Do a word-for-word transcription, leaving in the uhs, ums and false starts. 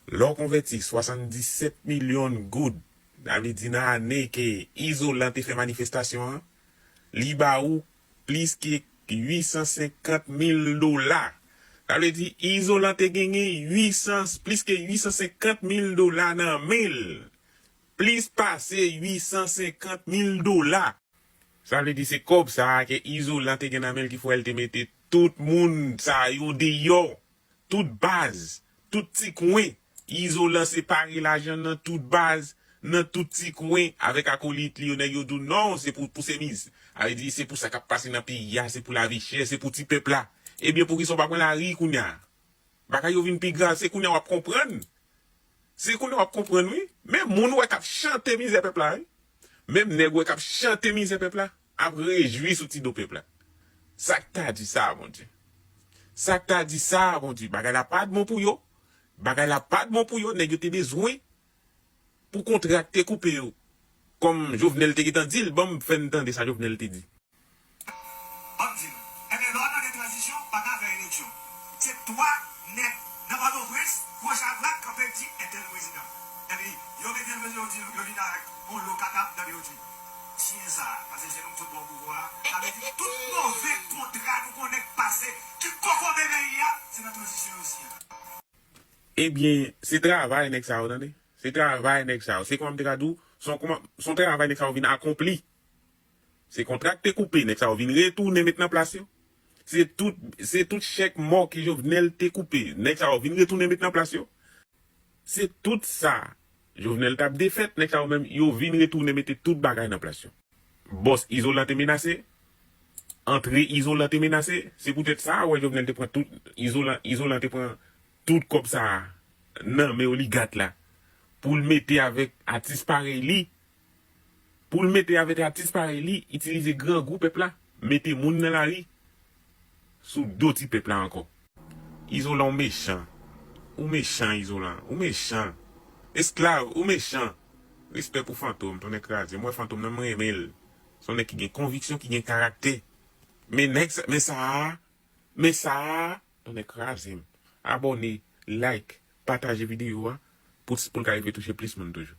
Lè w konvèti swasanndisèt milyon goud, sa vle di nan ane ke Izolan te fè manifestasyon an, li ba ou plis ke uit san senkant mil dola. Sa vle di Izolan te genyen uit san, plis ke uit san senkant mil dola nan men l. Plis pase uit san senkant mil dola. Sa vle di se kòb sa a ke Izolan te gen nan men l ki fè l te mete tout moun sa yo deyò. Tout baz, tout ti kwen. Izolan separe lajan nan tout baz, nan tout ti kwen avèk akolit li yo, nèg yo di w non, se pou, pou se miz. Sa vle di se pou sa k ap pase nan peyi a, se pou lavi chè, se pou ti pèp la. Ebyen poukisa w pa pran lari kounye a? Bagay yo vin pi grav, se kounye a w ap konprann. Se kounye a w ap konprann wi. Men moun ou wè k ap chante mizè pèp la wi. Menm nèg ou wè k ap chante mizè pèp la ap rejwi sou ti do pèp la. Sa k ta di sa, Bondye? Sa k ta di sa, Bondye? Bagay la pa t bon pou yo. Bagay la pa t bon pou yo. Nèg yo te bezwen pou kontra k te koupe yo. Kòm Jovenel te gentan di l, ban m fè n tande sa Jovenel te di. Ban m di nou. Ebyen, lè w tande tranzisyon, pa ka fè eleksyon. Se twa nèg nan Pòtoprens, gwo chavrak, kanpe di entèl prezidan. Epi, yo mete l prezidan, yo di, yo vin avèk yon lo kaka, epi yo di, tiye sa, paske se nou k sot pran pouvwa a. Sa vle di, tout move kontra nou konnen k pase, ki kokobe peyi a, se nan tranzisyon yo siyen. Ebyen, se travay nèg sa yo, tande. Se travay nèg sa yo. Se kòman m te ka di w, se yon kòman, se yon travay nèg sa yo vin akonpli. Se kontra k te koupe, nèg sa yo vin retounen met nan plas yo. Se tout, se tout chèk mò ke Jovenel te koupe, nèg sa yo vin retounen met nan plas yo. Se tout sa Jovenel t ap defèt, nèg sa yo menm, yo vin retounen mete tout bagay nan plas yo. Bòs Izolan te menase, antre Izolan te menase, se poutèt sa, wè Jovenel te pran tout, Izolan, Izolan te pran tout kòb sa a nan men oligat la, pou l mete avèk atis parèy li, pou l mete avèk atis parèy li, itilize grangou pèp la, mete moun nan lari, sou do ti pèp la ankò. Izolan ou mechan, ou mechan Izolan, ou mechan, esklav, ou mechan. Respè pou Fantom, tonnè kraze m, wè Fantom nan m renmen l. Se yon nèg ki gen konviksyon, ki gen karaktè. Men nèg sa, men sa a, men sa a, tonnè kraze m. Abòne, like, pataje videyo a pou, pou l ka rive touche plis moun toujou.